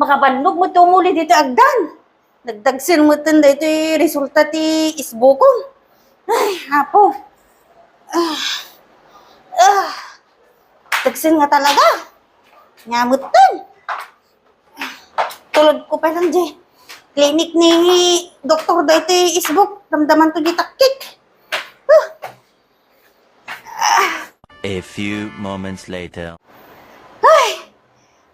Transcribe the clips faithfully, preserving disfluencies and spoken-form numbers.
Makabannog met ti umuli ditoy agdan. Nagdagsen metten daytoy resulta ti isbukon. Ay, Apo. Ah. Ah. Dagsen nga talaga. Nga metten. Tulodko pay lang diay klinik ni doktor daytoy isbuk. Damdamanto diay takkik. Ah. A few moments later. Ay!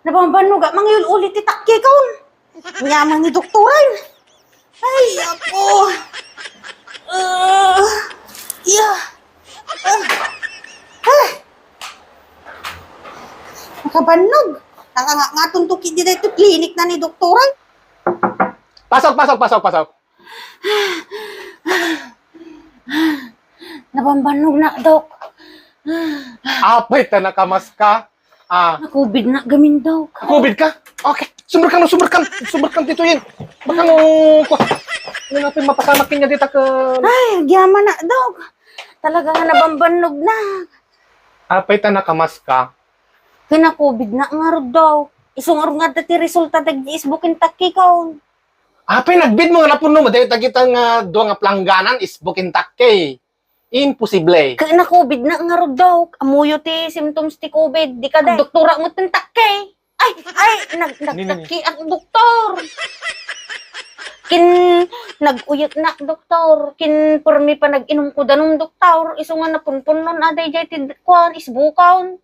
Nabambannog a mangyul-uli ti takkikon. Ania man ni doktoren. Ay, Apo. Ah, iya. Ah. Ah. Makabannog. Nakangatuntok idi daytoy klinik na ni doktoren. Pasok, pasok, pasok, pasok. Nabambannog na, Dok. Apay ta nakamaska. Ah, Na-covid na gamin, Dok. covid ka? Okay. Sumrekam, sumrekam. Sumrekam ditoyen. Baka no, ko. Ano natin mapasamak kanya dita ka. Ay, agyaman na, Dok. Talaga nga nabambannog na. Apay ta nakamaska. Kina-covid na ngarud, Dok. Isu ngarud nga ti resulta dagiti isbuk ken takkikon. Apay, nagbit mo nga napunno mo dagita nga dua nga plangganan, isbuk ken takke. Imposible. Kina-covid na ngarud, Dok. Ammoyo ti symptoms ti covid. Di ka, Dok. Doktora mo ti takke. Ay, ay, nag, Nini, nini. Nagtakke ak, doktor. Kin, nag-uyek na, doktor. Kin, permi pa nag-inum ko danum, doktor. Isu nga napunpunnon, aday jay ti, kuan, isbukon.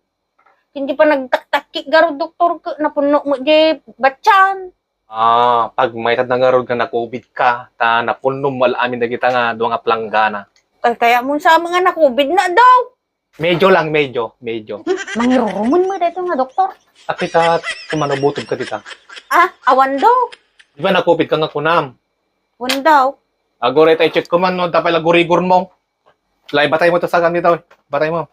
Kin, di pa nagtaktakke, garud, doktor, ke, napunno mo, jay, batyan. Ah, pagmayat na ngarud nga na-covid ka, ta napunno mo amin dagita nga dua nga planggana. Kay, kaya mo sa mga na-covid na, Dok. Medyo lang, medyo, medyo. Mangirurumon mo dito nga doktor. Apay ta, kumanubutob ka dita. Ah, awan daw. Di ba na-covid ka nga kunam? Awan daw. Aguray ta i-check ko man, no, tapay lagurigor mo. Lay, batay mo to sa gamit, oy. Batay mo.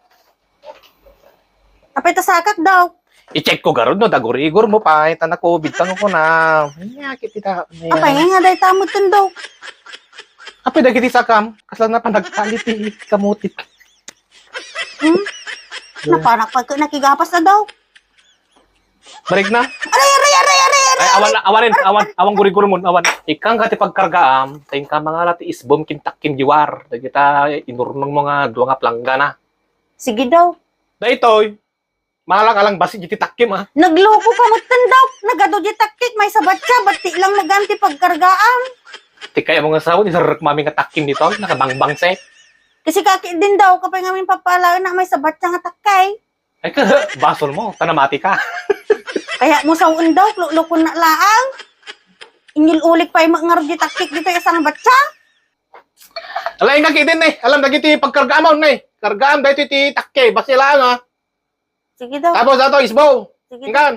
Apay ta sakak daw. I-check ko garud, no, dagurigor mo pa, ta na-covid ka nga kunam. Nya, kiti ta. Apay nga nga day tamod tun daw. Apay dagiti sakam, kasla na pa nagkalit ti kamutik. Hmm? Napanak pa ko nakigapas na daw. Marig na? Aray, aray, aray, aray, aray. Ay, awan, awanin, awan, awan gurigurmon, awan. Ikang ka ti pagkargaam, ta inka mangala ti isbom ken takkim diwar. Dagita inurnong mo nga dua nga planggana. Sige daw. Daytoy, malang-alang basi iti takkim, ha? Nagloko ka metten daw. Nagadu di takkik, may sabat siya, bati lang magan ti pagkargaam. Ti kaya mo nga sao, isarrek mami nga takkim dito, nakabangbangse. Kasi kaki din daw, kapay nga min papalaen na may sabat siya nga takkay. Ay ka, basol mo, ta namati ka. Kaya mo sauen daw, luklukon na laang. Inyul-ulik pa yung mga di takkik dito, isang batsa. Alain ka kitin, eh. Alam, dagiti pagkargaam, eh. Kargaam, daytoy ti takke, basi lang, ha. Sige daw. Tapos, ato, isbo. Sige daw. Ingkan.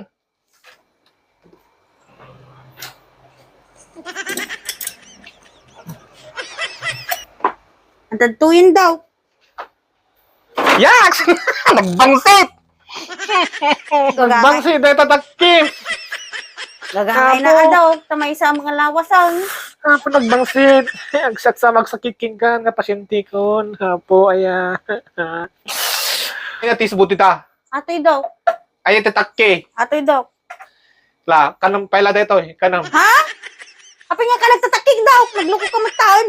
Ang tagtuyin daw. Yaks! Nagbangsit! Nagbangsit, dahil tatakki! Gagangay na Apo. Daw. Tamay sa mga lawasan. Apo, nagbangsit. Agsaksa, magsakiking ka, nga pasyente ko. Apo, aya. Ay, atis, buti ta. Atoy daw. Ay, tatakki. Atoy daw. La, kanam pala dito, eh. Kanam. Ha? Apay nga ka nagtatakig daw? Nagloko ka mataan.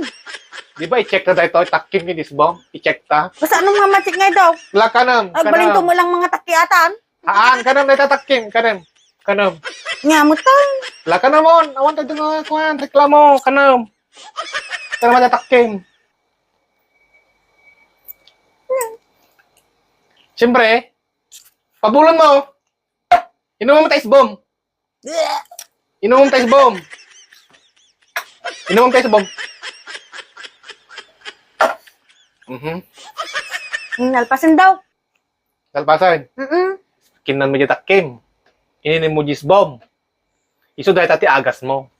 Di ba, i-check na dito, takkim ni isbom? I-check ta. Basta anong mamatik nga daw? La, kanam. Agbalin ko mo lang mga takiatan. Haan, kanam na tatakkim, kanam. Kanam. Nga mo to. La, kanam on. Awan tayo nga, kuwan, reklamo, kanam. Kanam na takkim. Siyempre, pabulon mo. Inom mo tayo isbom. Inom mo tayo isbom. Inom mo tayo isbom. Mhm. Nalpasan daw. Kalpasan. Mm-mm. Kinan mo dyan takkim. Ininom mo isbom. Isu dahil tati agas mo.